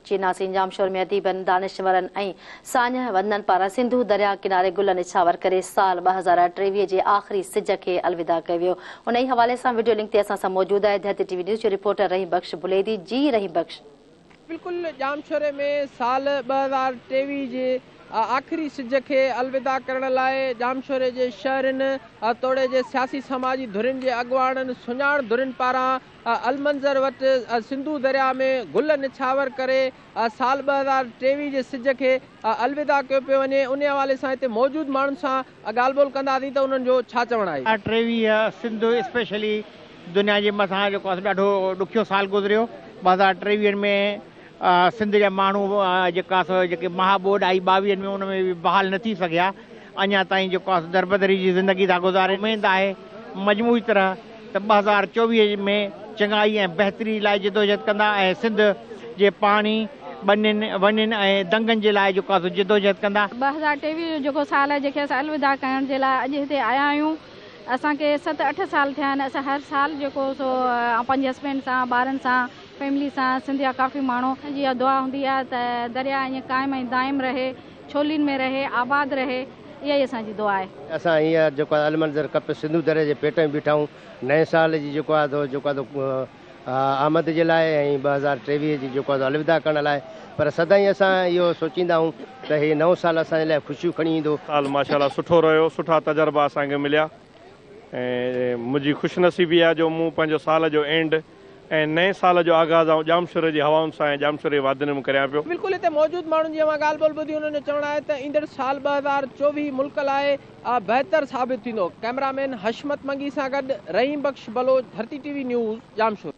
چيناسين ڄامشور ۾ اديبن، دانشورن ۽ ساڃهه وندن پاران سنڌو درياهه ڪناري گل نڇاور ڪري سال 2023 جي آخري سج کي الوداع ڪيو ويو. انهي حوالي سان وڊيو لنڪ تي اسان سان موجود آهي ڌرتي ٽي وي نيوز جو رپورٽر رحيم بخش بليدي جي رحيم بخش. بلڪل ڄامشوري ۾ سال 2023 جي آخري سج کي الوداع ڪرڻ لاء ڄامشوري جي شهرين توڙي جي سياسي سماجي ڌرين جي اڳواڻن سڃاڻ ڌرين پاران المنظر وٽ سنڌو درياء ۾ گل نڇاور ڪري سال 2023 جي سج کي الوداع ڪيو پيو وڃي انهي حوالي سان هتي موجود ماڻهن سان ڳالهه ٻولهه ڪنداسين ته انهن جو ڇا چوڻ آهي. 2023 سنڌ اسپيشلي دنيا جي مٿان جيڪو آهي سو ڏاڍو ڏکيو سال گذريو 2023 ۾ سنڌ جا ماڻهو جيڪا سو جيڪي مها ٻوڏ آئي ٻاويهن ۾ ان ۾ به بحال نه ٿي سگهيا اڃا تائين جيڪو آهي سو دربدري جي زندگي ٿا گذارين اميد آهي مجموعي طرح ته 2024 ۾ چڱائي ۽ بهتري لاء جدوجهد ڪندا ۽ سنڌ جي پاڻي، ٻنين، ونين ۽ دنگن جي لاء جيڪو آهي سو جدوجهد ڪندا. 2023 جو جيڪو سال آهي جنهن کي اسان الوداع ڪرڻ جي لاء اڄ هتي آيا آهيون اسان کي ست اٺ سال ٿيا آهن اسان هر سال جيڪو سو آئون پنهنجي هسبينڊ سان ٻارن سان فيملي سان سنڌ جا ڪافي ماڻهو جي اها دعا هوندي آهي ته درياء ائين قائم ۽ دائم رهي ڇولين ۾ رهي آباد رهي اها ئي اسان جي دعا آهي. اسان هينئر جيڪو آهي المنظر ڪپ سنڌو درياء جي پيٽ ۾ بيٺا آهيون. نئين سال جي جيڪو آهي سو جيڪو آهي سو آمد جي لاء ۽ 2023 جي جيڪو آهي سو الوداع ڪرڻ لاء پر سدائين اسان اهو سوچيندا آهيون ته هي نئون سال اسان جي لاء خوشيون کڻي ايندو. سال ماشاء الله سٺو رهيو سٺا تجربا اسان کي مليا ۽ منهنجي خوش نصيبي آهي جو مون پنهنجو سال جو اينڊ ۽ نئين سال جو آغاز آئون ڄامشوري جي هوائن سان ۽ ڄامشوري جي وادين ۾ ڪريان پيو. بلڪل هتي موجود ماڻهن جي اوهان ڳالهه ٻولهه ٻڌي انهن جو چوڻ آهي ته ايندڙ سال 2024 ملڪ لاء بهتر ثابت ٿيندو. ڪئميرا مين حشمت منگي سان گڏ Rahim Bakhsh Baloch, Dharti T V news, Jamshoro.